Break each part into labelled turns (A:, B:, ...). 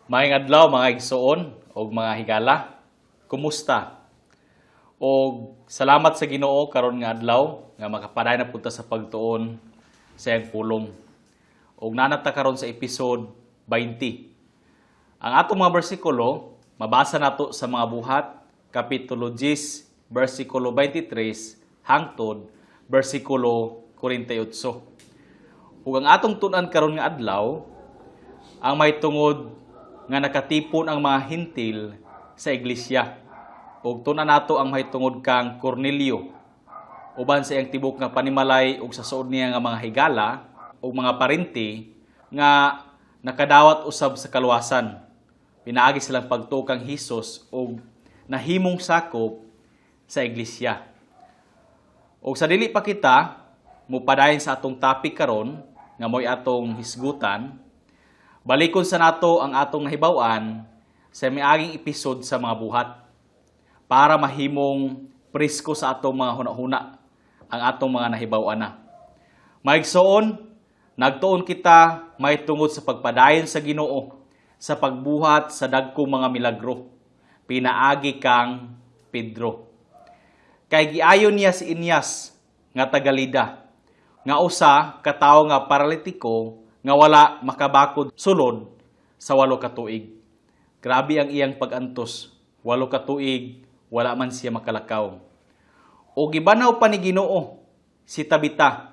A: Maayong adlaw, mga igsoon og mga higala. Kumusta? Og salamat sa Ginoo karon nga adlaw nga makapadayon na pud ta sa pagtuon sa iyang pulong. Og naa na ta karon sa episode 20. Ang atong mga bersikulo mabasa nato sa Mga Buhat kapitulo 10 bersikulo 23 hangtod bersikulo 48. Ug ang atong tun-an karon nga adlaw ang may tungod nga nakatipon ang mga Hintil sa iglesia. Ug tun-an nato ang mahitungod kang Cornelio uban sa iyang tibok nga panimalay ug sa suod niya nga mga higala ug mga parente nga nakadawat usab sa kaluwasan. Pinaagi silang pagtuo kang Hesus ug nahimong sakop sa iglesia. Og sa dili pa kita mupadayon sa atong topic karon nga mo'y atong hisgutan, balikon sa nato ang atong nahibaw-an sa miaging episode sa Mga Buhat para mahimong presko sa atong mga hunahuna ang atong mga nahibaw-an na. Maigsoon, nagtuon kita may tungod sa pagpadayon sa Ginoo sa pagbuhat sa dagkong mga milagro pinaagi kang Pedro. Kay giayo niya si Eneas nga taga-Lida, nga usa ka tawo nga paralitiko nga wala makabakod sulod sa 8 ka tuig. Grabe ang iyang pag-antos. 8 ka tuig, wala man siya makalakaw. O gibanaw pa ni Ginoo si Tabita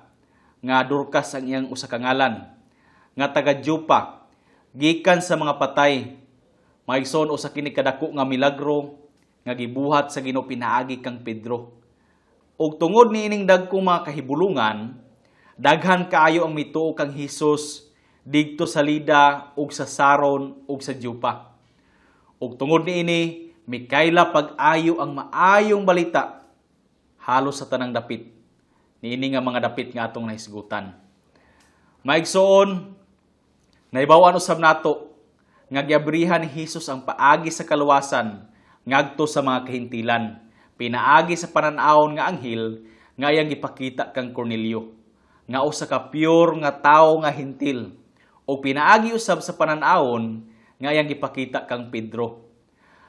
A: nga Dorcas ang iyang usa ka ngalan, nga taga Jopa, gikan sa mga patay. Maigsoon, usa kini kadako nga milagro nga gibuhat sa Ginoo pinaagi kang Pedro. Ug tungod niining dagkong mga kahibulungan, daghan kaayo ang mituo kang Hesus didto sa Lida ug sa Saron ug sa Jopa. Ug tungod niini, mikaylap pag-ayo ang maayong balita halos sa tanang dapit. Niini nga mga dapit nga atong nahisgutan. Maigsoon, nahibaw-an usab nato nga giabrihan ni Hesus ang paagi sa kaluwasan ngadto sa mga kahintilan pinaagi sa panan-awon nga anghel nga iyang gipakita kang Cornelio nga usa ka pure nga tawo nga Hintil, o pinaagi usab sa panan-awon nga iyang gipakita kang Pedro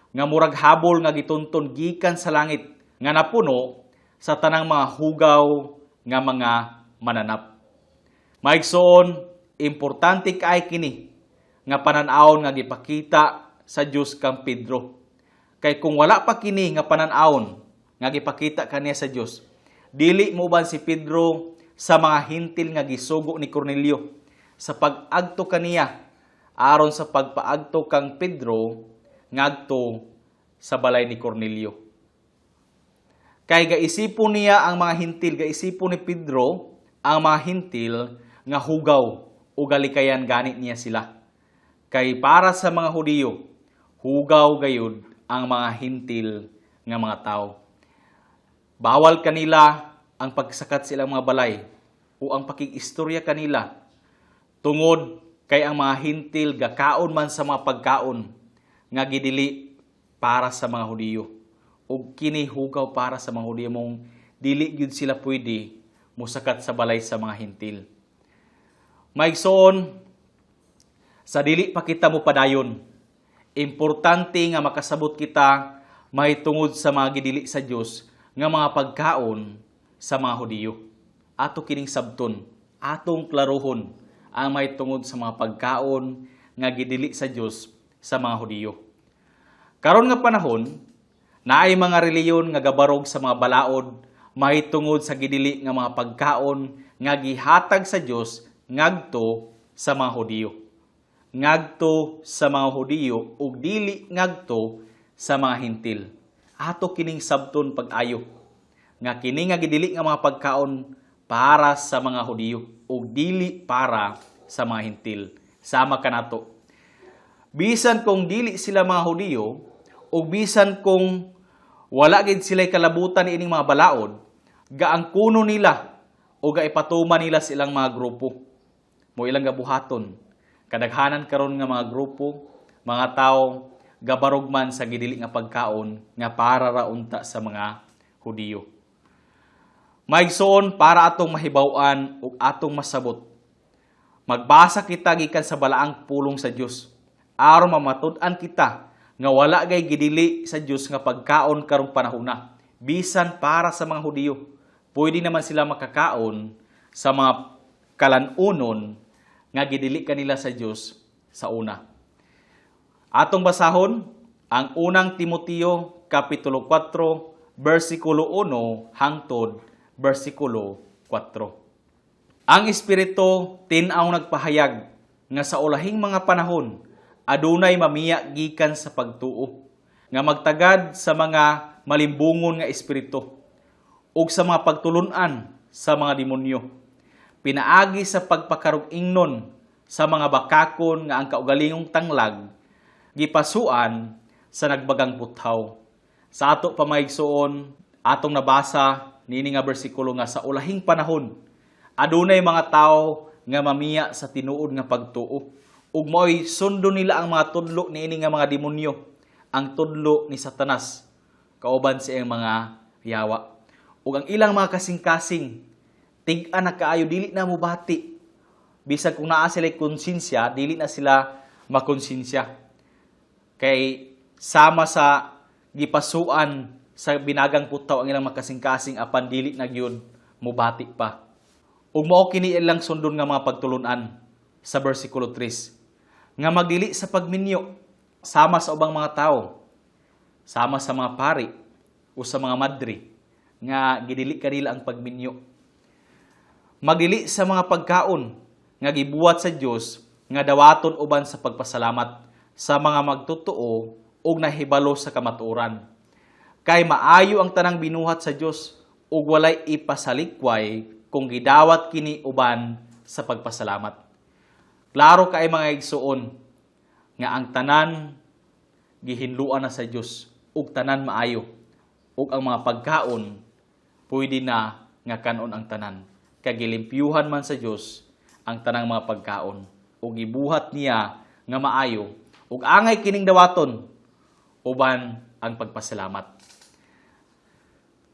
A: nga murag habol nga gitunton gikan sa langit nga napuno sa tanang mga hugaw nga mga mananap. Maigsoon, importante kay kini nga panan-awon nga gipakita sa Dios kang Pedro. Kay kung wala pa kini nga panan-awon nga gipakita kaniya sa Dios, dili mo si Pedro sa mga Hintil nga gisugo ni Cornelio sa pag-agto kaniya aron sa pagpaagto kang Pedro ngadto sa balay ni Cornelio. Kay gaisipon niya ang mga Hintil, gaisipon ni Pedro ang mga Hintil nga hugaw o galikayan gani niya sila. Kay para sa mga Hudiyo, hugaw gayud ang mga Hintil nga mga tao. Bawal kanila ang pagsakat silang mga balay o ang pakig-istorya kanila tungod kay ang mga Hintil gakaon man sa mga pagkaon nga gidili para sa mga Hudiyo. Ug kini hugaw para sa mga Hudiyo, mong dili gyud sila pwede musakat sa balay sa mga Hintil. Maigsoon, sa dili pa kita mo padayon, importante nga makasabot kita mahitungod sa mga gidili sa Dios nga mga pagkaon sa mga Hudiyo. Ato kining sabton, atong klarohon ang mahitungod sa mga pagkaon nga gidili sa Dios sa mga Hudiyo. Karon nga panahon, naay mga relihiyon nga gabarog sa mga balaod mahitungod sa gidili nga mga pagkaon nga gihatag sa Dios ngadto sa mga Hudiyo. Ngadto sa mga Hudiyo ug dili ngadto sa mga Hintil. Ato kining sabton pag-ayo nga kini nga gidili nga mga pagkaon para sa mga Hudiyo ug dili para sa mga Hintil. Sama kanato. Bisan kung dili sila mga Hudiyo ug bisan kung wala gid sila kalabutan niining mga balaod, gaangkuno nila o gaipatuman nila silang mga grupo. Mo ilang gabuhaton. Kadaghanan karon nga mga grupo, mga tao gabarog man sa gidili nga pagkaon nga para ra unta sa mga Hudiyo. Maigsoon, para atong mahibaw-an ug atong masabot, magbasa kita gikan sa balaang pulong sa Dios. Aron mamatud-an kita nga wala gay gidili sa Dios nga pagkaon karong panahona. Bisan para sa mga Hudiyo, pwede naman sila makakaon sa mga kalanunon nga gidili kanila sa Dios sa una. Atong basahon ang Unang Timoteo kapitulo 4 bersikulo 1 hangtod bersikulo 4. Ang Espiritu tin-aw nagpahayag nga sa ulahing mga panahon adunay mamiya gikan sa pagtuo nga magtagad sa mga malimbungon nga espiritu ug sa mga pagtulun-an sa mga demonyo pinaagi sa pagpakarug-ingnon sa mga bakakon nga ang kaugalingong tanglag gipasuan sa nagbagang puthaw. Sa ato pa, mga igsuon, atong nabasa niini nga bersikulo nga sa ulahing panahon adunay mga tawo nga mamiya sa tinuod nga pagtuo ug mao'y sundon nila ang mga tudlo niini nga mga demonyo, ang tudlo ni Satanas kauban sa iyang mga yawa. Ug ang ilang mga kasing-kasing tig-a na kaayo, dili na mobati. Bisag kung naa sila konsensya, dili na sila makonsensya kay sama sa gipasuan sa binagang putaw ang ilang makasing-kasing, apan dili na gyud mobati pa. Ug mao kini ilang sundon nga mga pagtulunan sa bersikulo 3 nga magdili sa pagminyo sama sa ubang mga tao, sama sa mga pari o sa mga madre nga gidili kanila ang pagminyo. Magdili sa mga pagkaon nga gibuhat sa Dios nga dawaton uban sa pagpasalamat sa mga magtotoo ug nahibalo sa kamatuoran. Kay maayo ang tanang binuhat sa Dios ug walay ipasalikway kung gidawat kini uban sa pagpasalamat. Klaro kay, mga igsuon, nga ang tanan gihinluan na sa Dios ug tanan maayo ug ang mga pagkaon pwede na nga kanon ang tanan kay gilimpyuhan man sa Dios ang tanang mga pagkaon ug gibuhat niya nga maayo ug angay kining dawaton uban ang pagpasalamat.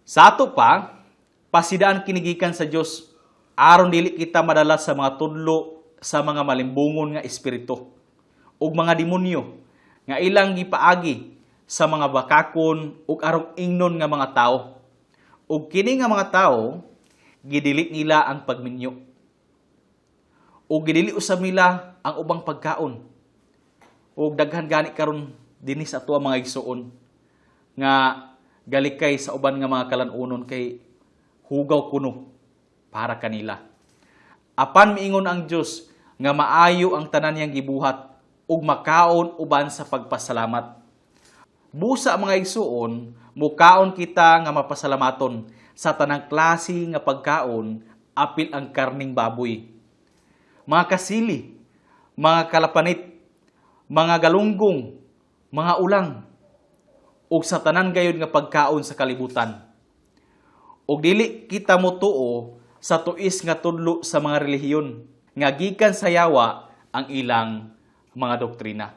A: Sa ato pa, pasidaan kini gikan sa Dios aron dili kita madala sa mga tudlo sa mga malimbungon nga espiritu ug mga demonyo nga ilang gipaagi sa mga bakakon ug arog ingnon nga mga tao. Ug kini nga mga tao gidili nila ang pagminyo ug gidili usab nila ang ubang pagkaon. Ug daghan gani karon dinhi sa ato, mga igsuon, nga galikay sa uban nga mga kalanunon kay hugaw kuno para kanila. Apan miingon ang Dios nga maayo ang tanan niyang gibuhat ug makaon uban sa pagpasalamat. Busa, mga igsuon, mukaon kita nga mapasalamaton sa tanang klase nga pagkaon apil ang karning baboy, mga kasili, mga kalapanit, mga galunggong, mga ulang, ug sa tanan gayud nga pagkaon sa kalibutan. Ug dili kita motuo sa tuis nga tudlo sa mga relihiyon nga gikan sa yawa ang ilang mga doktrina.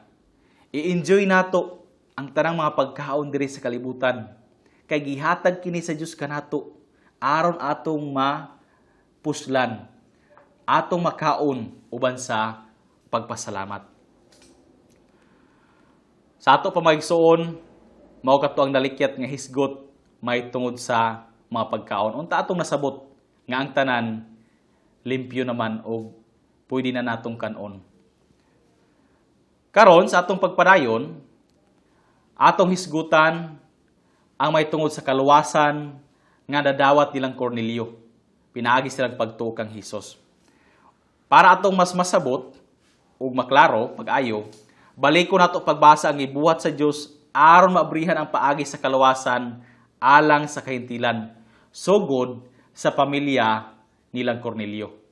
A: I-enjoy nato ang tanang mga pagkaon diri sa kalibutan kay gihatag kini sa Dios kanato aron atong mapuslan, atong makaon uban sa pagpasalamat. Sa ato pa, mga igsoon, mao kato ang nalikyat nga hisgot may tungod sa mga pagkaon. Unta atong nasabot nga ang tanan limpyo naman og pwede na natong kanon. Karon, sa atong pagpadayon, atong hisgutan ang may tungod sa kaluwasan nga nadawat nilang Cornelio pinaagi silang pagtuo kang Hesus. Para atong mas masabot ug maklaro pag-ayo, baliko nato pagbasa ang gibuhat sa Dios aron maabrihan ang paagi sa kaluwasan alang sa kahintilan sugod sa pamilya nilang Cornelio.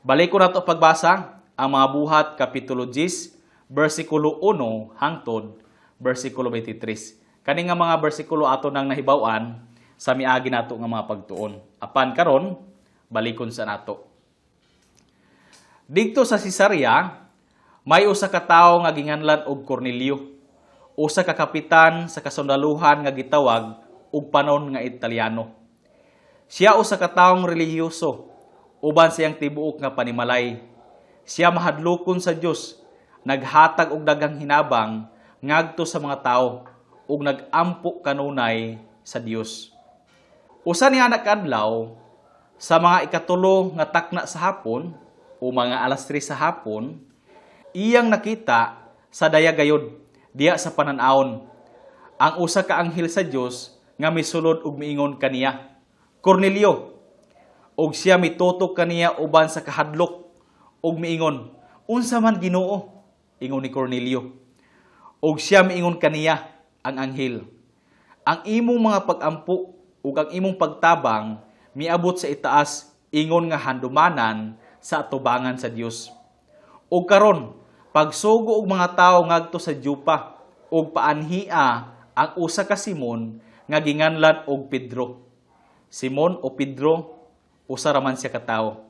A: Baliko nato pagbasa ang Mga Buhat kapitulo 10 bersikulo 1 hangtod bersikulo 23. Kani nga mga bersikulo ato nang nahibaw-an sa miagi nato nga mga pagtuon. Apan karon, balikon sa nato. Didto sa Cesarea, may usa ka tawo nga ginganlan og Cornelio, usa ka kapitan sa kasundaluhan nga gitawag og Panon nga Italyano. Siya usa ka tawong relihiyoso uban sa iyang tibuok nga panimalay. Siya mahadlokon sa Dios Naghatag og daghang hinabang ngadto sa mga tawo ug nagampo kanunay sa Dios. Usa ni anak adlaw, sa mga 3 nga takna sa hapon o mga 3:00 sa hapon, iyang nakita sa dayagayod diya sa panan-awon ang usa ka anghel sa Dios nga misulod ug miingon kaniya, "Cornelio!" Ug siya mitutok kaniya uban sa kahadlok ug miingon, "Unsa man, Ginoo?" Ingon ni Cornelio. Ug siya miingon kaniya, ang anghel, "Ang imong mga pagampo ug ang imong pagtabang miabot sa itaas ingon nga handumanan sa atubangan sa Dios. Ug karon, pagsugo og mga tawo ngadto sa Jopa ug paanhia ang usa ka Simon nga ginganlan og Pedro." Simon o Pedro, usa ra man siya ka tawo.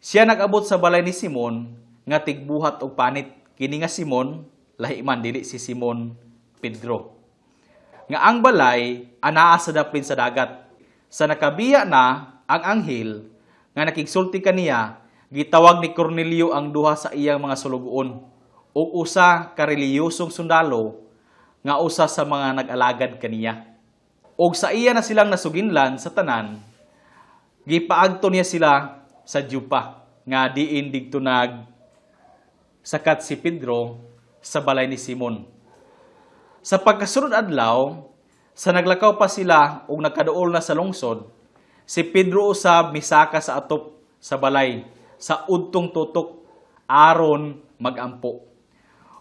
A: Siya nag-abot sa balay ni Simon nga tigbuhat og panit. Kini nga Simon, lahi man, dili si Simon Pedro. Nga ang balay anaa sa daplin sa dagat. Sa nakabiya na ang anghel nga nakigsulti kaniya, gitawag ni Cornelio ang duha sa iyang mga sulugoon ug usa ka reliyosong sundalo nga usa sa mga nag-alagad kaniya. Og sa iya na silang nasuginlan sa tanan, gipaagto niya sila sa Jopa nga diin didto nag sakat si Pedro sa balay ni Simon. Sa pagkasunod adlaw, sa naglakaw pa sila ug nagkaduol na sa lungsod, si Pedro usab misaka sa atop sa balay sa udtong tutok aron magampo.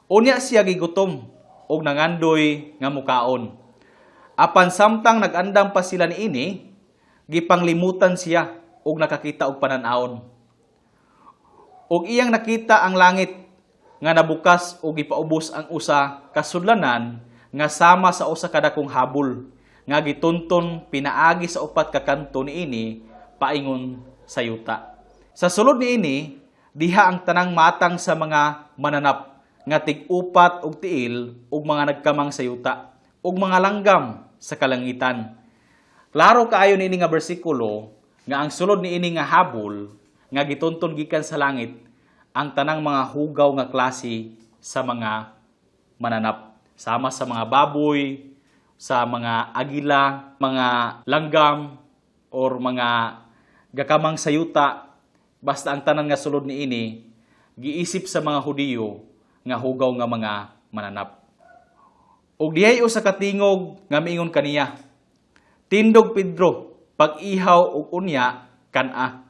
A: Unya siya gigutom ug nangandoy nga mukaon. Apan samtang nagandam pa sila niini, gipanglimutan siya ug nakakita og panan-awon. Ug iyang nakita ang langit nga nabukas ug gipaubos ang usa ka sudlanan nga sama sa usa ka dakong habol nga gitunton pinaagi sa upat ka kanto niini paingon sa yuta. Sa sulod niini diha ang tanang matang sa mga mananap nga tig-upat og tiil ug mga nagkamang sa yuta ug mga langgam sa kalangitan. Klaro kaayo niini nga bersikulo nga ang sulod niini nga habol nga gitunton gikan sa langit ang tanang mga hugaw nga klase sa mga mananap, sama sa mga baboy, sa mga agila, mga langgam or mga gakamang sa yuta. Basta ang tanan nga sulod niini giisip sa mga Hudiyo nga hugaw nga mga mananap. Ug dihay usa ka tingog nga miingon kaniya, "Tindog, Pedro, pag-ihaw ug unya kan-a."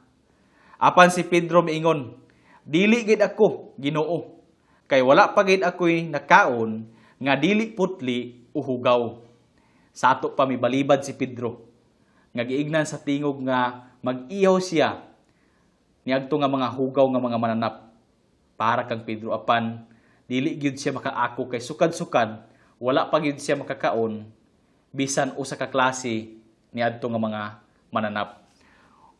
A: Apan si Pedro miingon, "Dili gid ako, Ginoo, kay wala pa gid ako'y nakaon nga dili putli o hugaw." Sa ato pa mibalibad si Pedro nga giignan sa tingog nga mag-ihaw siya niadto nga mga hugaw nga mga mananap para kang Pedro, apan dili gyud siya makaako kay sukad-sukad wala pa gyud siya makakaon bisan usa ka klase niadto nga mga mananap.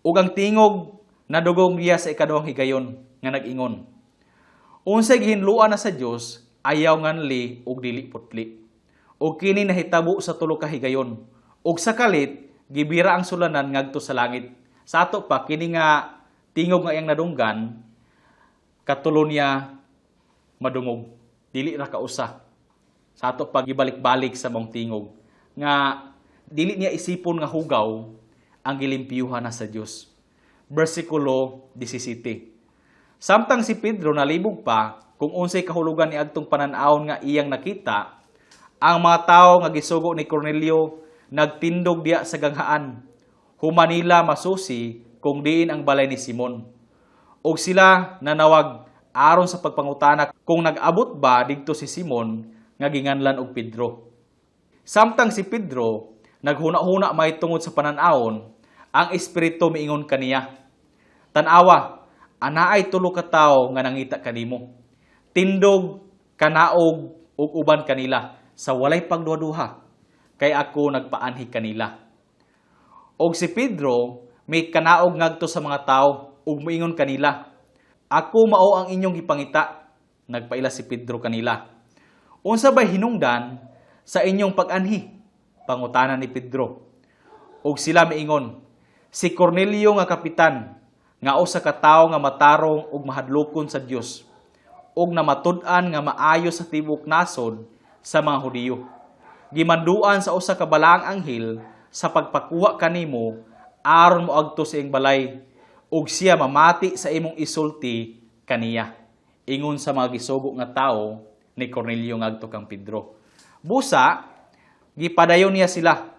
A: Ug ang tingog nadugong niya sa ikaduhang higayon nga nag-ingon, "Unsay gihinloan na sa Dios, ayaw nganli og dili putli." Ug kini nahitabo sa tulo ka higayon. Ug sa kalit gibira ang sulanan ngadto sa langit. Sa ato pa, kini nga tingog nga iyang nadunggan, katulo niya madungog. Dili ra ka usa. Sa ato pa gibalik-balik sa maong tingog nga dili niya isipon nga hugaw ang gilimpyuhan na sa Dios. Bersikulo 17. Samtang si Pedro nalibog pa kung unsay kahulugan ni adtong panan-awon nga iyang nakita, ang mga tawo nga gisugo ni Cornelio nagtindog diya sa ganghaan. Human nila masusi kung diin ang balay ni Simon. Og sila nanawag aron sa pagpangutana kung nag-abot ba didto si Simon nga ginganlan og Pedro. Samtang si Pedro naghuna-huna mahitungod sa panan-awon, ang Espiritu miingon kaniya, "Tan-awa, anaay tulo ka tawo nga nangita kanimo. Tindog, kanaog ug uban kanila sa walay pagduha-duha, kay ako nagpaanhi kanila." Og si Pedro may kanaog ngadto sa mga tawo ug moingon kanila, "Ako mao ang inyong gipangita." Nagpaila si Pedro kanila. "Unsa bay hinungdan sa inyong pag-anhi?" Pangutana ni Pedro. Og sila miingon, "Si Cornelio nga kapitan, nga usa ka tawo nga matarong ug mahadlokon sa Dios, ug namatud-an nga maayo sa tibuok nasod sa mga Hudiyo. Gimanduan sa usa ka balaang anghel sa pagpakuha kanimo aron moadto sa iyang balay ug siya mamati sa imong isulti kaniya." Ingon sa mga gisugo nga tawo ni Cornelio ngadto kang Pedro. Busa, gipadayon niya sila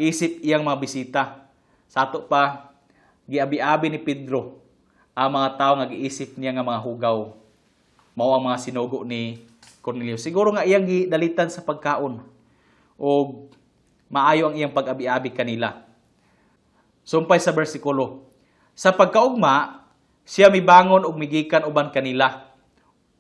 A: isip iyang mga bisita. Sa ato pa, giabi-abi ni Pedro ang mga tao nga giisip niya nga mga hugaw. Mao ang mga sinugo ni Cornelio. Siguro nga iyang gidalitan sa pagkaon o maayo ang iyang pag-abi-abi kanila. Sumpay sa bersikulo. Sa pagkaugma, siya mibangon og migikan uban kanila.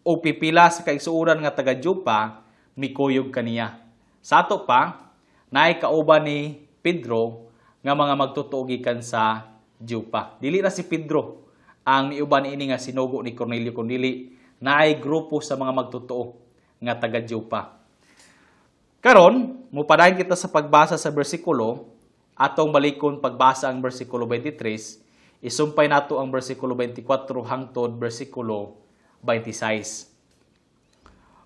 A: Og pipila sa kaigsuonan nga taga Jopa mikuyog kaniya. Sa ato pa, naay kauban ni Pedro nga mga magtotoo gikan sa Jopa. Dili ra si Pedro ang miuban niini nga sinugo ni Cornelio, kun dili naay grupo sa mga magtotoo nga taga Jopa. Karon, mupadayon kita sa pagbasa sa bersikulo. Atong balikon pagbasa ang bersikulo 23, isumpay nato ang bersikulo 24 hangtod bersikulo 26.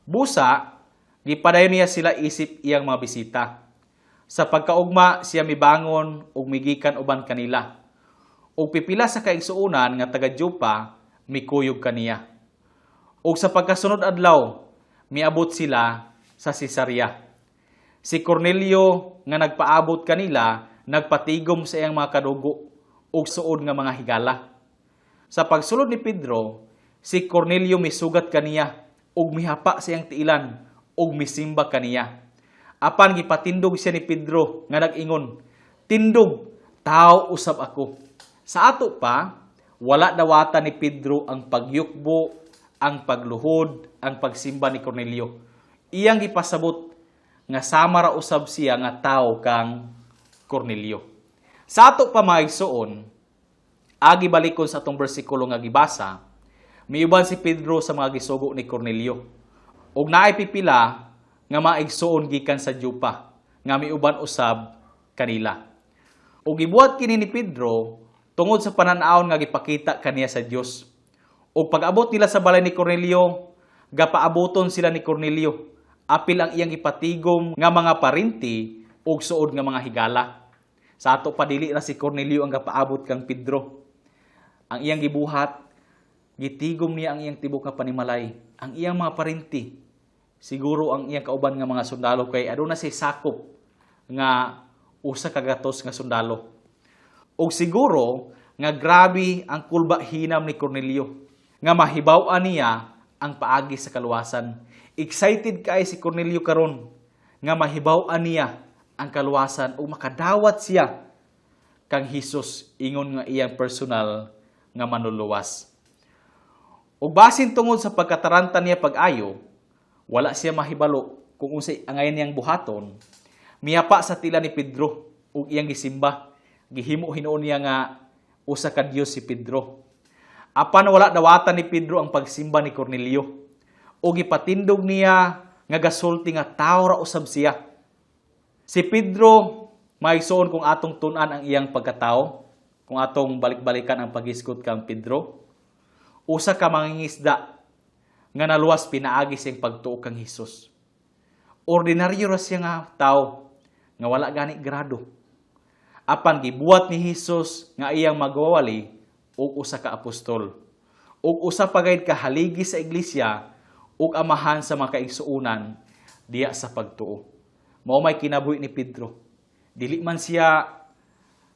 A: Busa, gipadayon niya sila isip iyang mga bisita. Sa pagkaugma, siya mibangon ug migikan uban kanila. Ug pipila sa kaigsuonan nga taga Jopa mikuyog kaniya. Ug sa pagkasunod adlaw, miabot sila sa Cesarea. Si Cornelio nga nagpaabot kanila nagpatigom sa iyang mga kadugo ug suod nga mga higala. Sa pagsulod ni Pedro, si Cornelio misugat kaniya ug mihapa sa iyang tiilan ug misimba kaniya. Apan gipatindog siya ni Pedro nga nag-ingon, "Tindog, tao usab ako." Sa ato pa, wala dawatan ni Pedro ang pagyukbo, ang pagluhod, ang pagsimba ni Cornelio. Iyang gipasabot nga sama ra usab siya nga tao kang Cornelio. Sa ato pa, mga igsoon, agi balikon sa atong bersikulo nga gibasa, miuban si Pedro sa mga gisugo ni Cornelio. Ug naay pipila nga mga igsoon gikan sa Jopa nga miuban usab kanila. Ug gibuhat kini ni Pedro tungod sa panan-awon nga gipakita kaniya sa Dios. Ug pag-abot nila sa balay ni Cornelio, gapaaboton sila ni Cornelio. Apil ang iyang gipatigom nga mga parinti ug suod nga mga higala. Sa ato pa, dili ra si Cornelio ang gapaabot kang Pedro. Ang iyang gibuhat, gitigom niya ang iyang tibok nga panimalay, ang iyang mga parinti. Siguro ang iyang kauban nga mga sundalo kay aduna say sakop nga 100 nga sundalo. Og siguro nga grabe ang kulba hinam ni Cornelio nga mahibaw-an niya ang paagi sa kaluwasan. Excited kay si Cornelio karon nga mahibaw-an niya ang kaluwasan ug makadawat siya kang Hesus ingon nga iyang personal nga manluluwas. Ug basin tungod sa pagkataranta niya pag-ayo, wala siya mahibalo kung unsay angayan niyang buhaton, miyapa sa tila ni Pedro ug iyang gisimba. Gihimo hinuon niya nga usa ka Dios si Pedro. Apan wala dawatan ni Pedro ang pagsimba ni Cornelio. Ug gipatindog niya nga gasulti nga tao ra usab siya. Si Pedro, maigsoon, kung atong tun-an ang iyang pagkatao, kung atong balik-balikan ang paghisgot kang Pedro, usa ka mangingisda nga naluwas pinaagi sa iyang pagtuo kang Hesus. Ordinaryo ra siya nga tao nga wala gani grado. Apan gibuhat ni Hesus nga iyang magwawali ug usa ka apostol. Ug usa pa gayud ka haligi sa iglesia ug amahan sa mga kaigsuonan diya sa pagtuo. Mao may kinabuhi ni Pedro. Dili man siya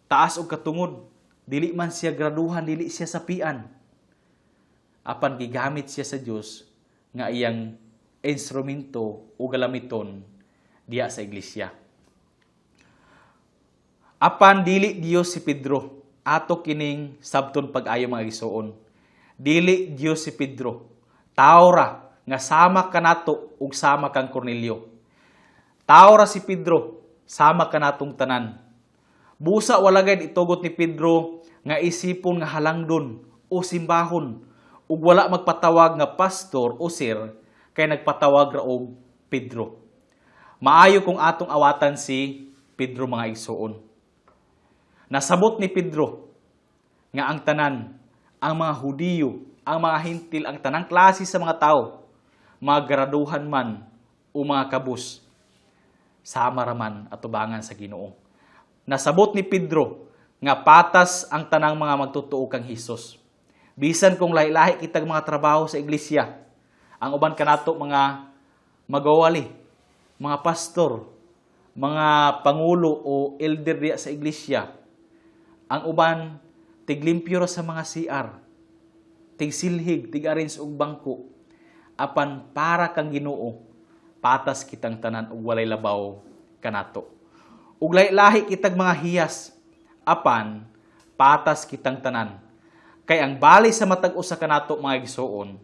A: taas og katungod, dili man siya graduhan, dili siya sapian. Apan gigamit siya sa Dios nga iyang instrumento o galamiton diya sa iglesia. Apan dili Dios si Pedro. Ato kining sabton pag-ayo, mga igsoon. Dili Dios si Pedro. Tao ra nga sama kanato ug sama kang Cornelio. Tao ra si Pedro, sama kanatong tanan. Busa wala gayud itugot ni Pedro nga isipon nga halangdon o simbahon ug wala magpatawag nga pastor o sir kay nagpatawag ra og Pedro. Maayo kung atong awatan si Pedro, mga igsoon. Nasabot ni Pedro nga ang tanan, ang mga Hudiyo Ang mga Hintil, ang tanang klase sa mga tao, mga graduhan man o mga kabus, sama raman atubangan sa Ginoo. Nasabot ni Pedro nga patas ang tanang mga magtutuo kang Hesus. Bisan kung lahi-lahi kitag mga trabaho sa iglesia, ang uban kanato mga magawali, mga pastor, mga pangulo o elder diya sa iglesia, ang uban tiglimpyo ra sa mga CR, tigsilhig, tig-arrange og bangko. Apan para kang Ginoo, patas kitang tanan ug walay labaw kanato. Ug lahi-lahi kitag mga hiyas, apan patas kitang tanan. Kay ang bali sa matag usa kanato, mga igsuon,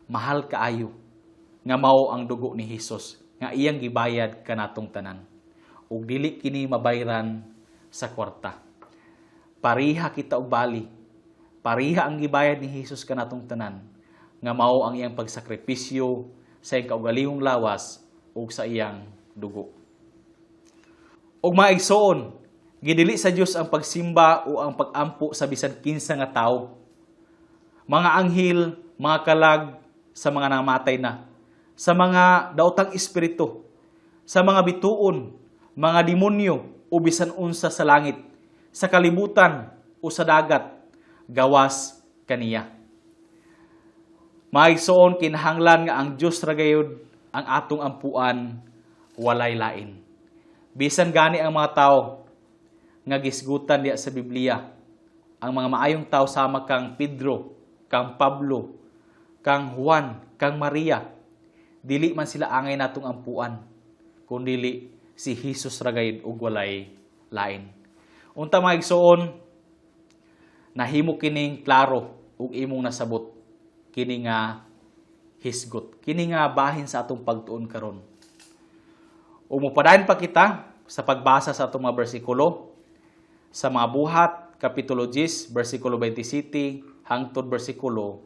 A: mahal kaayo nga mao ang dugo ni Hesus nga iyang gibayad kanatong tanan. Ug dili kini mabayran sa kwarta. Pariha kita og bali. Pariha ang gibayad ni Hesus kanatong tanan nga mao ang iyang pagsakripisyo sa iyang kaugalingong lawas ug sa iyang dugo. Ug mga igsoon, gidili sa Dios ang pagsimba o ang pagampo sa bisan kinsa nga tawo. Mga anghel, mga kalag, sa mga namatay na, sa mga daotang espiritu, sa mga bituon, mga demonyo o bisan unsa sa langit, sa kalibutan o sa dagat, gawas kaniya. Mga igsoon, kinahanglan nga ang Dios ra gayud ang atong ampuan, walay lain. Bisan gani ang mga tao nga gisgutan diya sa Biblia, ang mga maayong tao sama kang Pedro, kang Pablo, kang Juan, kang Maria, dili man sila angay natong ampuan, kundili si Hesus ra gayud ug walay lain. Unta, mga igsoon, nahimo kining klaro ug imong nasabot kini nga hisgot, kini nga bahin sa atong pagtuon karon. Ug mopadayon pa kita sa pagbasa sa atong mga bersikulo sa mga Buhat, Kapitulo 10, bersikulo 27 hangtod bersikulo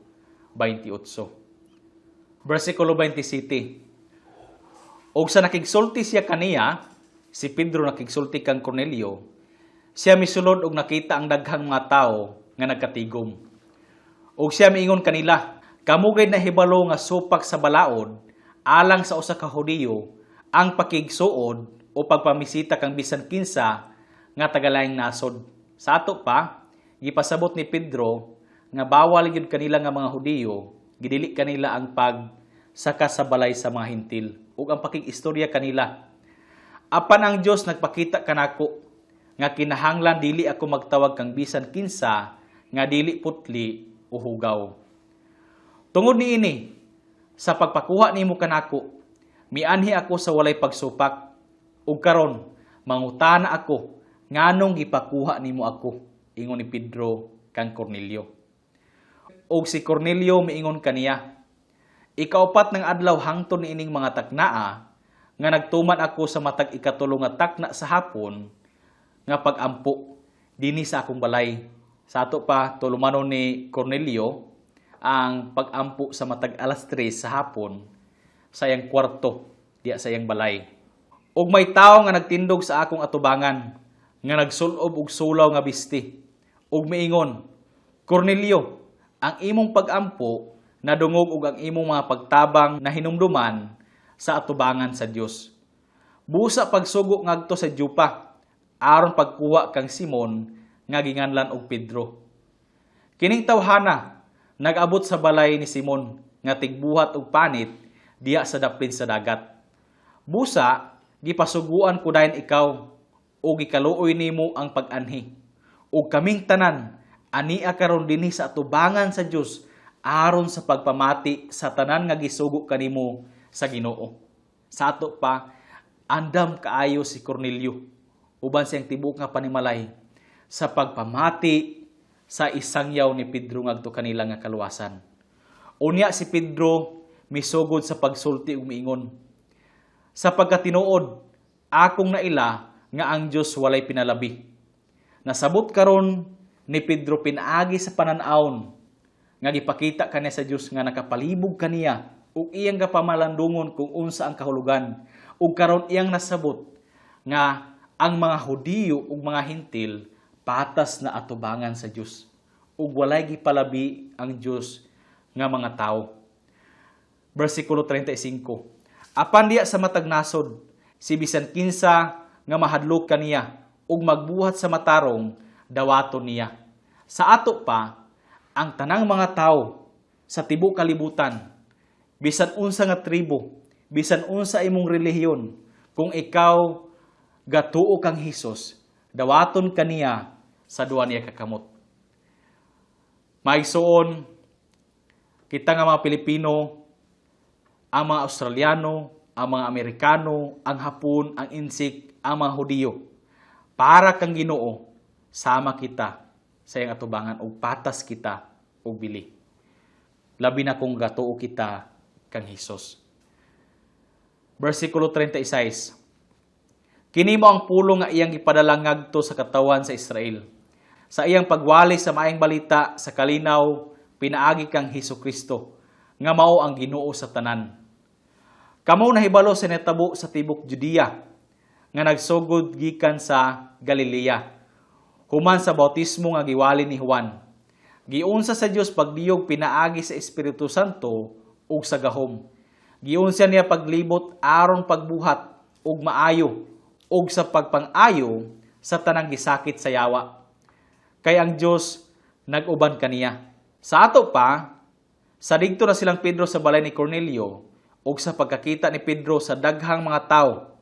A: 28. Bersikulo 27. Og sa nakigsulti siya kaniya, si Pedro nakigsulti kang Cornelio, siya misulod og nakita ang daghang mga tawo nga nagkatigom. Og siya miingon kanila, "Kamo gay nahibalo nga supak sa balaod alang sa usa ka Hudiyo ang pakigsuod o pagpamisita kang bisan kinsa nga tagalaing nasod." Sa ato pa, gipasabot ni Pedro nga bawal gyud kanila nga mga Hudiyo, gidili kanila ang pag saka sa balay sa mga Hintil ug ang pakig-istorya kanila. "Apan ang Dios nagpakita kanako nga kinahanglan dili ako magtawag kang bisan kinsa nga dili putli o hugaw. Tungod niini, sa pagpakuha nimo kanako, mianhi ako sa walay pagsupak. Ug karon mangutana ako nganong gipakuha nimo ako," ingon ni Pedro kang Cornelio. Og si Cornelio miingon kaniya, "Ikaupat ng adlaw hangtod niining mga taknaa nga nagtuman ako sa matag 3 nga takna sa hapon nga pagampo dinhi sa akong balay." Sa ato pa, tulumanon ni Cornelio ang pagampo sa matag alas 3 sa hapon sa iyang kwarto diya sa iyang balay. "Ug may tawo nga nagtindog sa akong atubangan nga nagsulob og sulaw nga bisti ug miingon, 'Cornelio, ang imong pagampo nadungog ug ang imong mga pagtabang na hinumduman sa atubangan sa Dios. Busa pagsugo ngadto sa Jopa aron pagkuha kang Simon nga ginganlan og Pedro. Kining tawhana nag-abot sa balay ni Simon nga tigbuhat og panit diya sa dapin sa dagat. Busa gipasuguan ko dayon ikaw ug gikaluoy nimo ang pag-anhi. Ug kaming tanan ania karon dinhi sa atubangan sa Dios aron sa pagpamati sa tanan nga gisugo kanimo sa Ginoo." Sa ato pa, andam kaayo si Cornelio uban siyang tibuok nga panimalay sa pagpamati sa isangyaw ni Pedro ngadto kanila nga kaluwasan. Unya si Pedro misugod sa pagsulti ug miingon, "Sa pagkatinuod, akong naila nga ang Dios walay pinalabi." Nasabot karon ni Pedro pinaagi sa panan-awon nga gipakita kaniya sa Dios nga nakapalibog kaniya ug iyang gapamalandungon kung unsa ang kahulugan, ug karon iyang nasabot nga ang mga Hudiyo ug mga Hintil patas na atubangan sa Dios. Ug walay gipalabi ang Dios nga mga tawo. Bersikulo 35. Apan diha sa matag nasod, si bisan kinsa nga mahadlok kaniya ug magbuhat sa matarong, dawaton niya. Sa ato pa, ang tanang mga tawo sa tibuok kalibutan, bisan unsa nga tribo, bisan unsa imong relihiyon, kung ikaw gatuo kang Hesus, dawaton kaniya sa duha niya ka kamot. Maigsuon, kita nga mga Pilipino, ang mga Australiano, ang mga Amerikano, ang Hapon, ang Insik, ang mga Hudiyo, para kang Ginoo, sama kita sa iyang atubangan ug patas kita og bili. Labi na kung gatuo kita kang Hesus. Versikulo 36. Kini mao ang pulong nga iyang gipadala ngadto sa katawhan sa Israel, sa iyang pagwali sa maayong balita sa kalinaw pinaagi kang Hesus Kristo, nga mao ang Ginoo sa tanan. Kamo nahibalo sa nitabo sa tibok Judea nga nagsugod gikan sa Galilea, human sa bautismo nga giwali ni Juan. Giunsa sa Dios pagdiyog pinaagi sa Espiritu Santo ug sa gahom. Giunsa niya paglibot aron pagbuhat og maayo ug sa pagpang-ayo sa tanang gisakit sa yawa, kay ang Dios nag-uban kaniya. Sa ato pa, sa didto na silang Pedro sa balay ni Cornelio, ug sa pagkakita ni Pedro sa daghang mga tawo,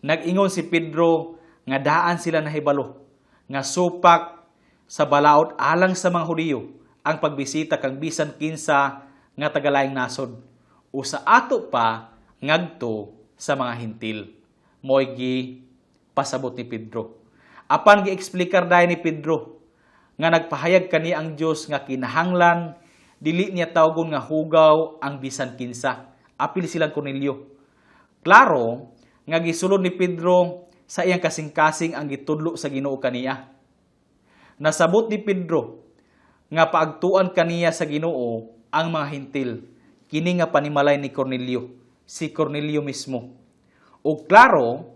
A: nag-ingon si Pedro nga daan sila nahibalo nga supak sa balaod alang sa mga Hudiyo ang pagbisita kang bisan kinsa nga tagalaing nasod o sa ato pa ngadto sa mga Hentil. Mo'y gi pasabot ni Pedro. Apan gieksplikar dayon ni Pedro nga nagpahayag kani ang Dios nga kinahanglan dili niya tawgon nga hugaw ang bisan kinsa, apil silang Cornelio. Klaro nga gisulod ni Pedro sa iyang kasing-kasing ang gitudlo sa Ginoo kaniya. Nasabot ni Pedro nga paagtuan kaniya sa Ginoo ang mga Hentil, kini nga panimalay ni Cornelio, si Cornelio mismo. Ug klaro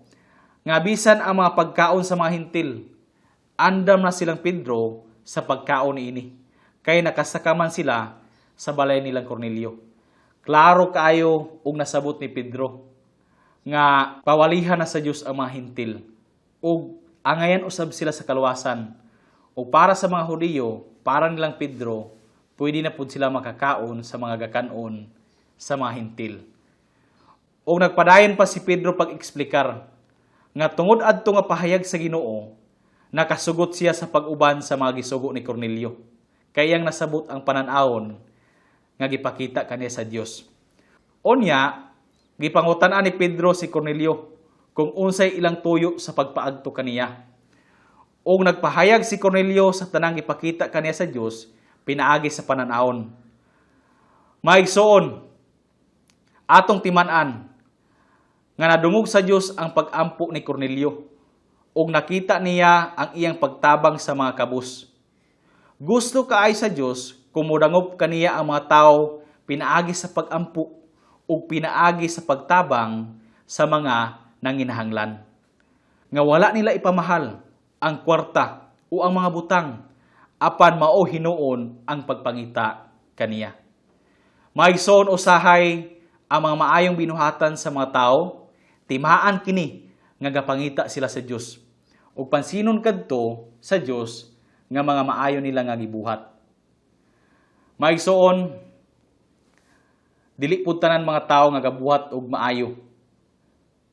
A: nga bisan ang mga pagkaon sa mga Hentil, andam na silang Pedro sa pagkaon niini, kay nakasakaman sila sa balay nilang Cornelio. Klaro kaayo ug nasabot ni Pedro nga pawalihan na sa Dios ang mga Hentil ug angayan usab sila sa kaluwasan. Ug para sa mga Hudiyo, para nilang Pedro, pwede na pud sila makakaon sa mga gakanon sa mga Hentil. Ug nagpadayon pa si Pedro pag-eksplikar nga tungod adto nga pahayag sa Ginoo, nakasugot siya sa pag-uban sa mga gisugo ni Cornelio, kay iyang nasabot ang panan-awon nga gipakita kaniya sa Dios. Unya, gipangutan-an ni Pedro si Cornelio kung unsay ilang tuyo sa pagpaadto kaniya. Ug nagpahayag si Cornelio sa tanang gipakita kaniya sa Dios pinaagi sa panan-awon. Maigsoon, atong timan-an nga nadungog sa Dios ang pag-ampo ni Cornelio ug nakita niya ang iyang pagtabang sa mga kabus. Gusto kaayo sa Dios kung modangop kaniya ang mga tao pinaagi sa pag-ampo ug pinaagi sa pagtabang sa mga nanginahanglan, nga wala nila ipamahal ang kwarta o ang mga butang, apan mao hinuon ang pagpangita kaniya. Maigsoon, usahay ang mga maayong binuhatan sa mga tao, timaan kini nga gapangita sila sa Dios, ug pansinon kadto sa Dios nga mga maayo nila nga gibuhat. Maigsoon, dili pud tanan mga tawo nga gabuhat og maayo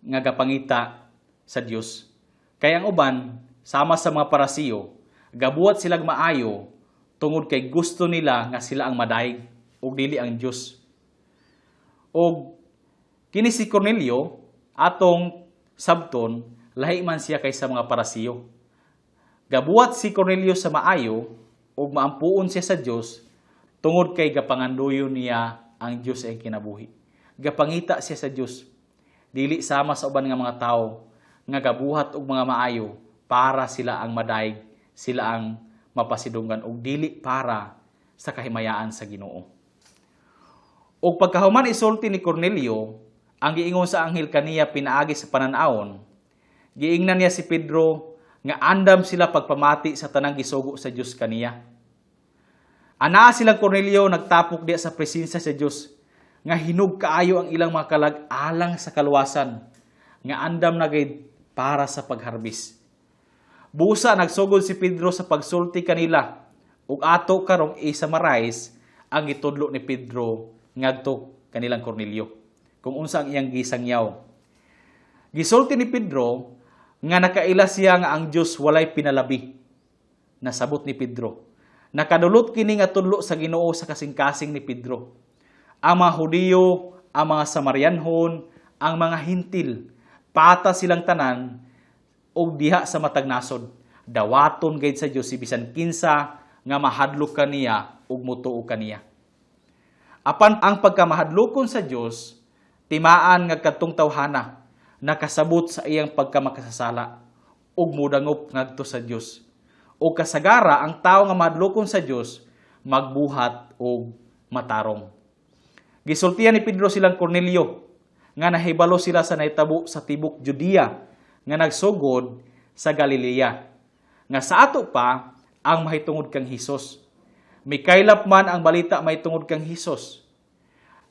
A: nga gapangita sa Dios. Kay ang uban, sama sa mga Parasiyo, gabuhat silag maayo tungod kay gusto nila nga sila ang madayeg ug dili ang Dios. Og kini si Cornelio, atong sabton, lahi man siya kaysa mga Parasiyo. Gabuhat si Cornelio sa maayo ug maampuon siya sa Dios tungod kay gapanganduyo niya ang Dios sa iyang kinabuhi. Gapangita siya sa Dios. Dili sama sa uban nga mga tawo nga gabuhat og mga maayo para sila ang madayeg, sila ang mapasidunggan ug dili para sa kahimayaan sa Ginoo. Ug pagkahuman isulti ni Cornelio ang giingon sa anghel kaniya pinaagi sa panan-awon, giingnan niya si Pedro nga andam sila pagpamati sa tanang gisugo sa Dios kaniya. Anaa silang Cornelio nagtapok diya sa presensya sa Dios nga hinog kaayo ang ilang mga kalag alang sa kaluwasan nga andam na gayud para sa pagharbis. Busa nagsugod si Pedro sa pagsulti kanila ug ato karong i-summarize ang gitudlo ni Pedro ngadto kanilang Cornelio kung unsa ang iyang gisangyaw. Gisulti ni Pedro nga nakaila siya nga ang Dios walay pinalabi. Nasabot ni Pedro. Nakadulot kini nga tudlo sa Ginoo sa kasing-kasing ni Pedro. Ang mga Hudiyo, ang mga Samarianhon, ang mga Hintil, pata silang tanan og diha sa matag nasod. Dawaton gayud sa Dios si bisan kinsa nga mahadlok kaniya ug mutuo kaniya. Apan ang pagkamahadlokon sa Dios, timaan nga kadtong tawhana nakasabot sa iyang pagkamakasasala ug mudangop ngadto sa Dios. O kasagara ang tawo nga mahadlokon sa Dios magbuhat og matarong. Gisultian ni Pedro silang Cornelio nga nahibalo sila sa nahitabo sa tibok Judea nga nagsugod sa Galilea. Nga sa ato pa ang mahitungod kang Hesus. Mikaylap man ang balita mahitungod kang Hesus.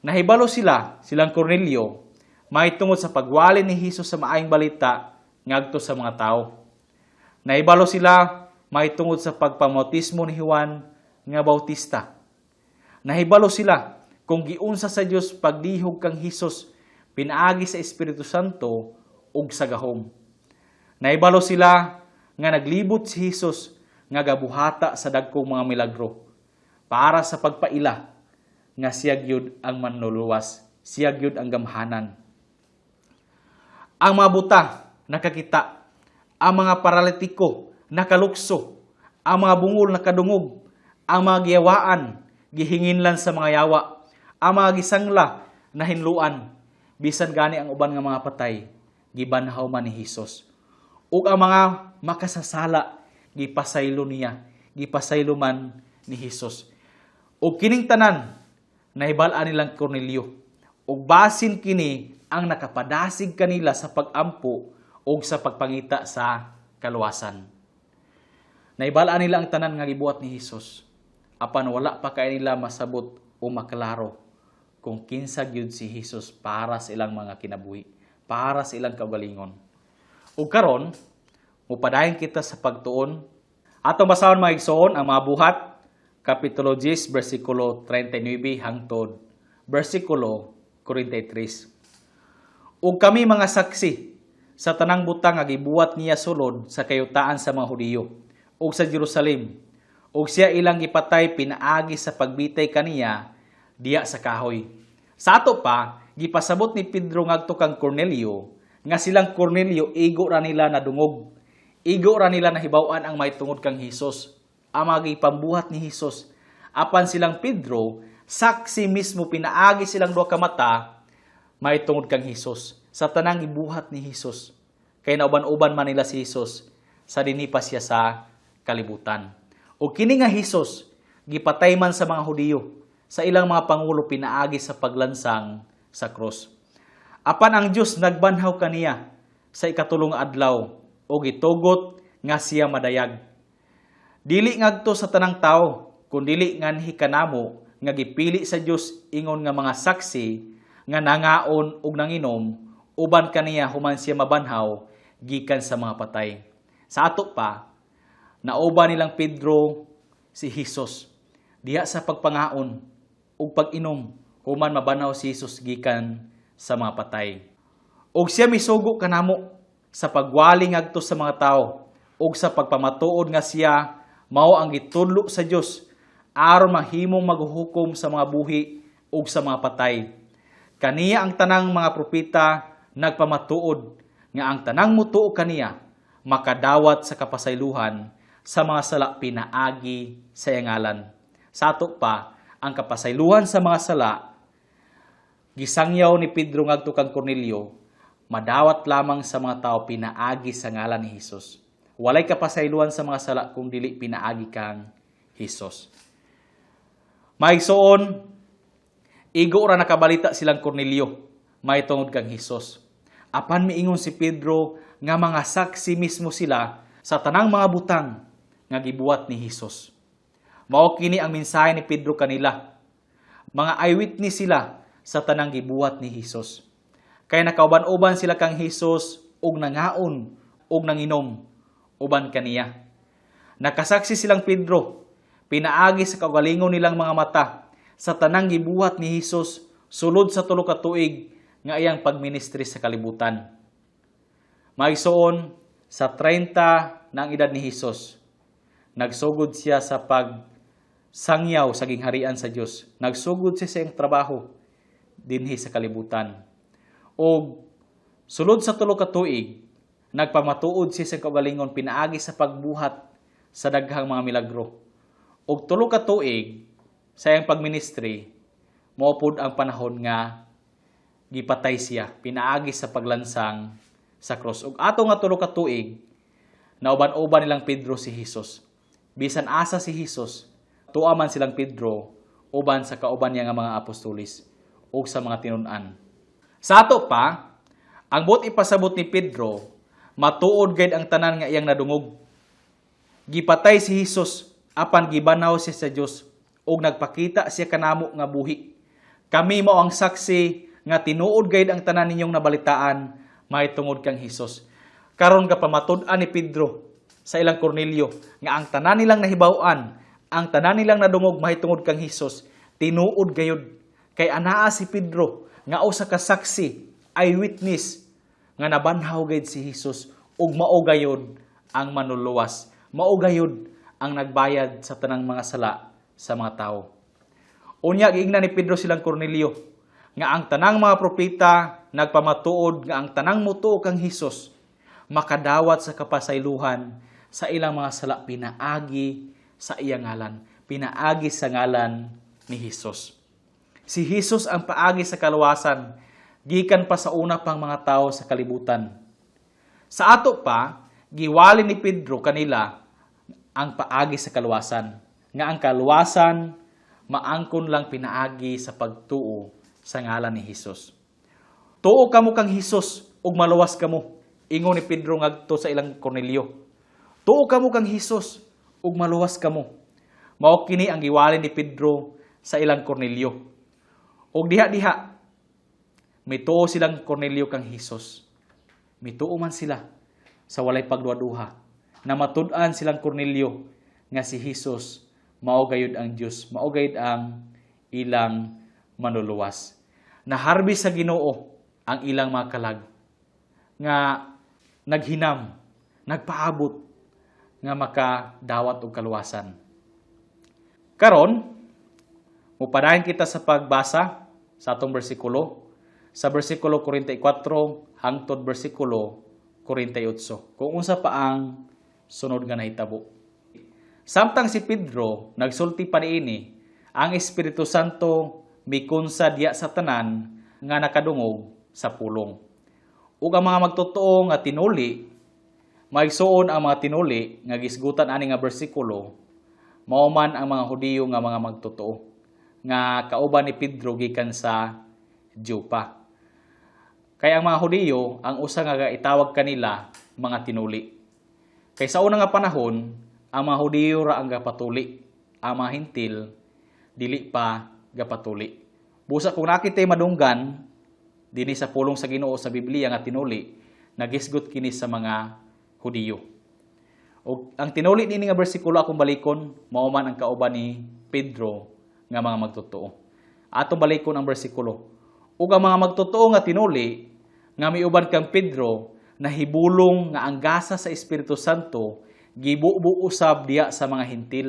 A: Nahibalo sila, silang Cornelio, mahitungod sa pagwali ni Hesus sa maayong balita ngadto sa mga tao. Nahibalo sila mahitungod sa pagpamautismo ni Juan nga Bautista. Nahibalo sila kung giunsa sa Dios pagdihog kang Hesus pinaagi sa Espiritu Santo ug sa gahom. Nahibalo sila nga naglibot si Hesus nga gabuhata sa dagkong mga milagro para sa pagpaila nga siya gyud ang manluluwas, siya gyud ang gamhanan. Ang mga buta nakakita, ang mga paralitiko nakalukso, ang mga bungol nakadungog, ang mga giyawaan gihinginlan sa mga yawa, ang mga gisangla nahinluan, bisan gani ang uban nga mga patay gibanhaw man ni Hesus. Ug ang mga makasasala gipasaylo niya, gipasaylo man ni Hesus. Ug kining tanan nahibal-an nilang Cornelio. Ug basin kini ang nakapadasig kanila sa pag-ampo ug sa pagpangita sa kaluwasan. Nahibal-an nila ang tanan nga gibuhat ni Hesus. Apan wala pa kay nila masabot o maklaro kung kinsa gyud si Hesus para sa ilang mga kinabuhi, para sa ilang kaugalingon. Ug karon, mupadayon kita sa pagtuon. Atong basahon, mga igsoon, ang mga Buhat, Kapitulo 10, versikulo 39 hangtod versikulo 43. Ug kami mga saksi sa tanang butang nga gibuhat niya sulod sa kayutaan sa mga Hudiyo ug sa Jerusalem, ug siya ilang gipatay pinaagi sa pagbitay kaniya diya sa kahoy. Sa ato pa, gipasabot ni Pedro ngadto kang Cornelio nga silang Cornelio igo ra nila nadungog. Igo ra nila nahibaw-an ang mahitungod kang Hesus, ang mga gipambuhat ni Hesus. Apan silang Pedro, saksi mismo pinaagi silang duha ka mata mahitungod kang Hesus sa tanang gibuhat ni Hesus. Kay nauban-uban man nila si Hesus sa dinhi pa siya sa kalibutan. O kini nga Hesus gipatay man sa mga Hudiyo sa ilang mga pangulo pinaagi sa paglansang sa krus. Apan ang Dios nagbanhaw kaniya sa ikatulong adlaw o gitugot nga siya madayag. Dili ngadto sa tanang tao, kundili nganhi kanamo nga gipili sa Dios ingon nga mga saksi nga nangaon ug nanginom uban kaniya human siya mabanhaw gikan sa mga patay. Sa ato pa, nauban nilang Pedro si Hesus diha sa pagpangaon ug pag-inom human mabanhaw si Hesus gikan sa mga patay. Ug siya misugo kanamo sa pagwali ngadto sa mga tao ug sa pagpamatuod nga siya mao ang gitudlo sa Dios aron mahimong maghuhukom sa mga buhi ug sa mga patay. Kaniya ang tanang mga propeta nagpamatuod nga ang tanang mutuo kaniya makadawat sa kapasaylohan sa mga sala pinaagi sa iyang ngalan. Sa ato pa, ang kapasaylohan sa mga sala gisangyaw ni Pedro ngadto kang Cornelio, madawat lamang sa mga tao pinaagi sa ngalan ni Hesus. Walay kapasayloan sa mga sala kung dili pinaagi kang Hesus. Maigsoon, igo ra nakabalita silang Cornelio mahitungod kang Hesus. Apan miingon si Pedro nga mga saksi mismo sila sa tanang mga butang nga gibuhat ni Hesus. Mao kini ang mensahe ni Pedro kanila. Mga eyewitness sila sa tanang gibuhat ni Hesus. Kay nakauban-uban sila kang Hesus ug nangaon ug nanginom uban kaniya. Nakasaksi silang Pedro pinaagi sa kaugalingon nilang mga mata sa tanang gibuhat ni Hesus sulod sa 3 ka tuig nga iyang pagministri sa kalibutan. Mga igsoon, sa 30 na ang edad ni Hesus, nagsugod siya sa pagsangyaw sa gingharian sa Dios. Nagsugod siya sa iyang trabaho dinhi sa kalibutan. Og sulod sa 3 ka tuig, nagpamatuod siya sa kaugalingon pinaagi sa pagbuhat sa daghang mga milagro. Og 3 ka tuig sa iyang pagministri, mao pod ang panahon nga gipatay siya pinaagi sa paglansang sa cross. Ug ato nga 3 ka tuig, nauban-uban nilang Pedro si Hesus. Bisan asa si Hesus, tuwa man silang Pedro uban sa kauban niya nga mga apostolis ug sa mga tinun-an. Sa ato pa, ang buot ipasabot ni Pedro, matuod gayud ang tanan nga iyang nadungog. Gipatay si Hesus apan gibanhaw siya sa Dios ug nagpakita siya kanamo nga buhi. Kami mao ang saksi nga tinuod gayud ang tanan ninyong nabalitaan mahitungod kang Hesus. Karon gapamatud-an ni Pedro sa ilang Cornelio nga ang tanan nilang nahibaw-an, ang tanan nilang nadungog mahitungod kang Hesus, tinuod gayud, kay anaa si Pedro nga usa ka saksi, eyewitness, nga nabanhaw gayud si Hesus ug mao gayud ang manluluwas. Mao gayud ang nagbayad sa tanang mga sala sa mga tao. Unya giingnan ni Pedro silang Cornelio nga ang tanang mga propeta nagpamatuod nga ang tanang motuo kang Hesus makadawat sa kapasaylohan sa ilang mga sala pinaagi sa iyang ngalan, pinaagi sa ngalan ni Hesus. Si Hesus ang paagi sa kaluwasan gikan pa sa una pang mga tao sa kalibutan. Sa ato pa, giwali ni Pedro kanila ang paagi sa kaluwasan, nga ang kaluwasan maangkon lang pinaagi sa pagtuo sa ngalan ni Hesus. "Tuo kamo kang Hesus ug maluwas kamo," ingon ni Pedro ngadto sa ilang Cornelio. "Tuo kamo kang Hesus ug maluwas kamo." Mao kini ang giwali ni Pedro sa ilang Cornelio. Ug diha-diha mituo silang Cornelio kang Hesus. Mituo man sila sa walay pagduha-duha. Namatud-an silang Cornelio nga si Hesus mao gayud ang Dios, mao gayud ang ilang manluluwas. Naharbi sa Ginoo ang ilang mga kalag nga naghinam, nagpaabot nga makadawat og kaluwasan. Karon, mupadayon kita sa pagbasa sa atong bersikulo, sa bersikulo 44 hangtod bersikulo 48, kung unsa pa ang sunod nga nahitabo. Samtang si Pedro nagsulti pa niini, ang Espiritu Santo mikunsa diya sa tanan nga nakadungog sa pulong. Ug ang mga magtotoo nga tinuli, mga igsoon, ang mga tinuli nga gisgutan ani nga bersikulo, mao man ang mga Hudiyo nga mga magtotoo nga kauban ni Pedro gikan sa Jopa. Kay ang mga Hudiyo, ang usa nga itawag kanila mga tinuli. Kay sa una nga panahon, ang mga Hudiyo ra ang gapatuli, ang mga Hentil dili pa gapatuli. Busa kung nakitay madunggan dinhi sa pulong sa Ginoo sa Biblia nga tinuli, nagisgot kini sa mga Hudiyo. Og ang tinuli niini nga bersikulo, akong balikon, mao man ang kauban ni Pedro nga mga magtotoo. Atong balikon ang bersikulo. Ug ang mga magtotoo nga tinuli nga miuban kang Pedro nahibulong nga ang gasa sa Espiritu Santo gibubo usab diya sa mga Hentil.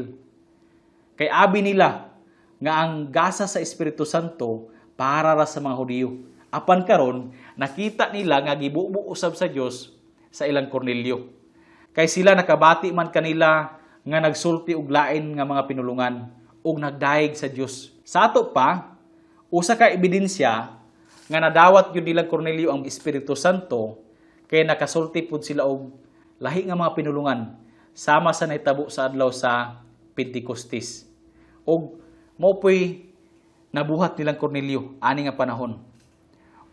A: Kay abi nila nga ang gasa sa Espiritu Santo para ra sa mga Hudiyo. Apan karon nakita nila nga gibubo usab sa Dios sa ilang Cornelio. Kay sila nakabati man kanila nga nagsulti og lain nga mga pinulungan ug nagdayeg sa Dios. Sa ato pa, usa ka ebidensya nga nadawat gyud nilang Cornelio ang Espiritu Santo kay nakasulti pud sila og lahi nga mga pinulungan sama sa nahitabo sa adlaw sa Pentecostes. Og mao po'y nabuhat nilang Cornelio ani nga panahon.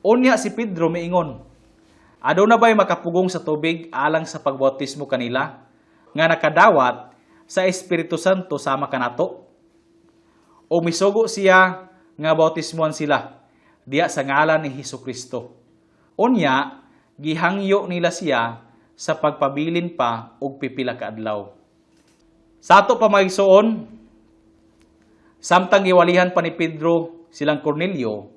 A: Unya si Pedro miingon, "Aduna ba'y makapugong sa tubig alang sa pagbautismo kanila nga nakadawat sa Espiritu Santo sama kanato?" O misugo siya nga bautismuhan sila diya sa ngalan ni Hesus Kristo. Unya, gihangyo nila siya sa pagpabilin pa og pipila ka adlaw. Sa ato pa, mga igsoon, samtang giwalihan pa ni Pedro silang Cornelio,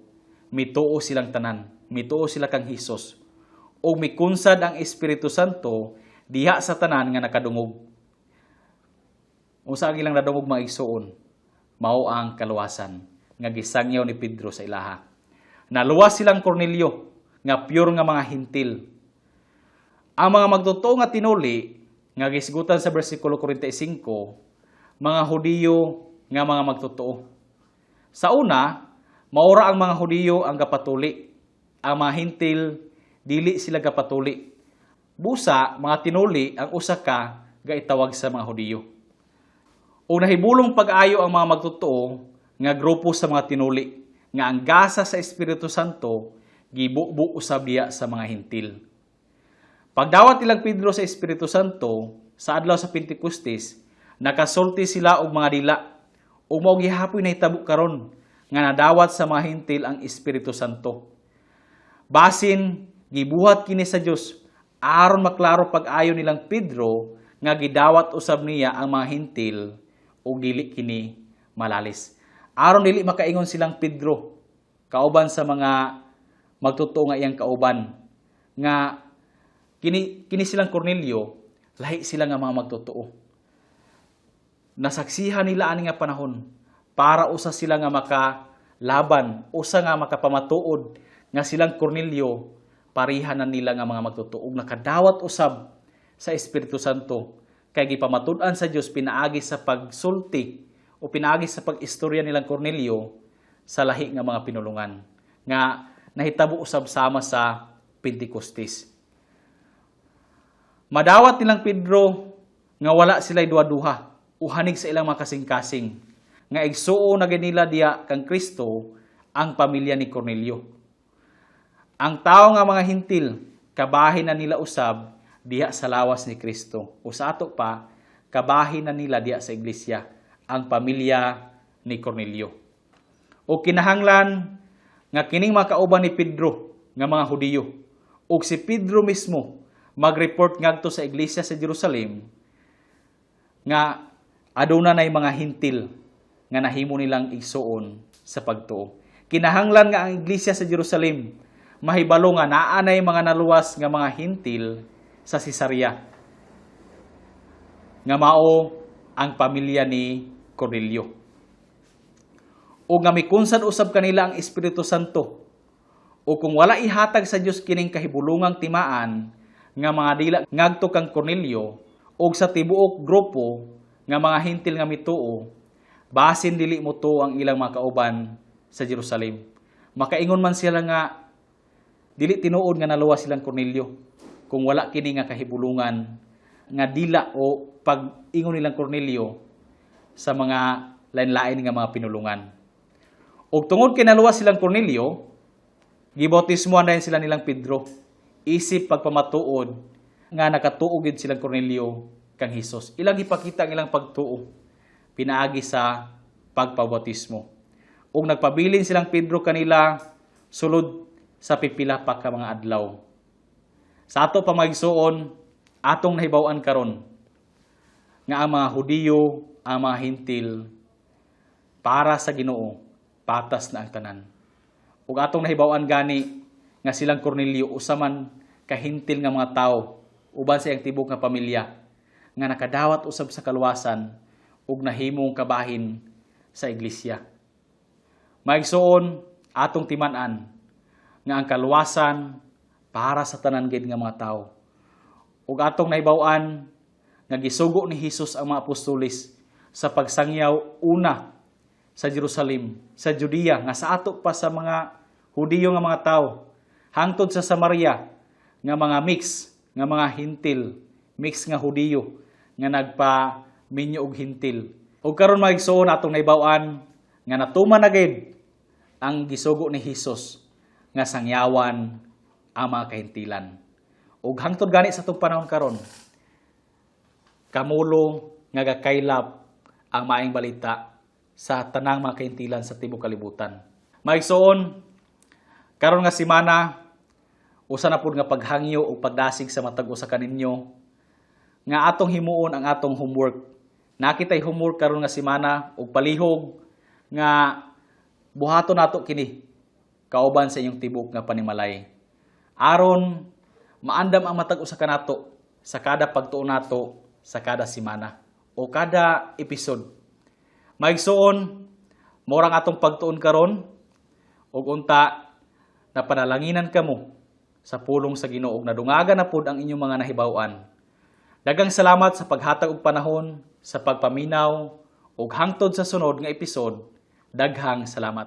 A: mituo silang tanan, mituo sila kang Hesus. O mikunsad ang Espiritu Santo diha sa tanan nga nakadungog. Unsa ang ilang nadungog, mga igsoon? Mao ang kaluwasan nga gisangyaw ni Pedro sa ilaha. Naluwas silang Cornelio nga pure nga mga Hintil. Ang mga magtotoo nga tinuli nga gisgutan sa bersikulo 45, mga Hudiyo nga mga magtotoo. Sa una, maura ang mga Hudiyo ang gapatuli. Ang mga Hintil, dili sila gapatuli. Busa, mga tinuli ang usa ka gaitawag sa mga Hudiyo. O nahibulong pag-ayo ang mga magtotoo nga grupo sa mga tinuli nga ang gasa sa Espiritu Santo gibubo usab diya sa mga Hintil. Pagdawat nilang Pedro sa Espiritu Santo sa adlaw sa Pentecostes, nakasulti sila og mga dila. Ug mao gihapoy nahitabo karon nga nadawat sa mga Hintil ang Espiritu Santo. Basin gibuhat kini sa Dios aron maklaro pag-ayo nilang Pedro nga gidawat usab niya ang mga Hintil ug dili kini malalis. Aron dili makaingon silang Pedro kauban sa mga magtotoo nga iyang kauban nga kini kini silang Cornelio, lahi sila nga mga magtotoo. Nasaksihan nila ani nga panahon para usa sila nga makalaban, usa nga makapamatuod nga silang Cornelio pareha na nila nga mga magtotoo ug nakadawat usab sa Espiritu Santo kay gipamatud-an sa Dios pinaagi sa pagsulti o pinaagi sa pag-istorya nilang Cornelio sa lahi nga mga pinulungan nga nahitabo usab sama sa Pentecostes. Madawat nilang Pedro nga wala sila'y duha-duha o hanig sa ilang mga kasing-kasing nga igsuo na gid nila diya kang Kristo ang pamilya ni Cornelio. Ang tao nga mga Hintil, kabahin na nila usab diha sa lawas ni Kristo. O sa ato pa, kabahin na nila diha sa iglesia ang pamilya ni Cornelio. O kinahanglan nga kining mga kauban ni Pedro nga mga Hudiyo ug si Pedro mismo mag-report ngadto sa iglesia sa Jerusalem nga aduna nay mga Hintil nga nahimo nilang igsuon sa pagtuo. Kinahanglan nga ang iglesia sa Jerusalem mahibalo nga naa nay mga naluwas nga mga Hintil sa Cesarea nga mao ang pamilya ni Cornelio. O nga mikunsad usab kanila ang Espiritu Santo. O kung wala ihatag sa Dios kining kahibulungang timaan nga mga dila ngadto kang Cornelio og sa tibuok grupo nga mga Hintil nga mituo, basin dili mo to ang ilang mga kauban sa Jerusalem. Makaingon man sila nga dili tinuod nga naluwas silang Cornelio kung wala kini nga kahibulungan nga dila o pag-ingon nilang Cornelio sa mga lain-lain nga mga pinulungan. Ug tungod kay naluwas silang Cornelio, gibautismuhan dayon sila nilang Pedro isip pagpamatuod nga nakatuo gid silang Cornelio kang Hesus. Ilang ipakita ang ilang pagtuo pinaagi sa pagpabautismo. Ug nagpabilin silang Pedro kanila sulod sa pipila pa ka mga adlaw. Sa ato pa, mga igsuon, atong nahibaw-an karon nga ang mga Hudiyo, ang mga Hintil, para sa Ginoo patas na ang tanan. Ug atong nahibaw-an gani nga silang Cornelio usa man kahintil nga mga tawo uban sa iyang tibok nga pamilya nga nakadawat usab sa kaluwasan ug nahimong kabahin sa iglesia. Mga igsoon, atong timan-an nga ang kaluwasan para sa tanan gid nga mga tawo. Ug atong nahibaw-an nga gisugo ni Hesus ang mga apostoles sa pagsangyaw una sa Jerusalem, sa Judea, nga sa ato pa sa mga Hudiyo nga mga tawo, hangtod sa Samaria nga mga mix, nga mga Hintil, mix nga Hudiyo nga nagpa minyo og Hintil. Ug karon, mga igsoon, atong nahibaw-an nga natuman na gid ang gisugo ni Hesus nga sangyawan ang mga kahintilan. Ug hangtod gani sa atong panahon karon, kamulo nga Nga gakaylap ang maayong balita sa tanang mga kaintilan sa tibuok kalibutan. Mga igsoon, karon nga semana, usa na pud nga paghangyo o pagdasig sa matag usa kaninyo nga atong himuon ang atong homework. Naa kitay homework karon nga semana ug palihog nga buhaton nato kini kauban sa inyong tibok nga panimalay. Aron maandam ang matag usa kanato sa kada pagtuon nato sa kada semana o kada episode. Mga igsoon, mao rang atong pagtuon karon ug unta napanalanginan kamo sa pulong sa Ginoo ug nadungagan na pud ang inyong mga nahibaw-an. Daghang salamat sa paghatag og panahon, sa pagpaminaw ug hangtod sa sunod nga episode. Daghang salamat.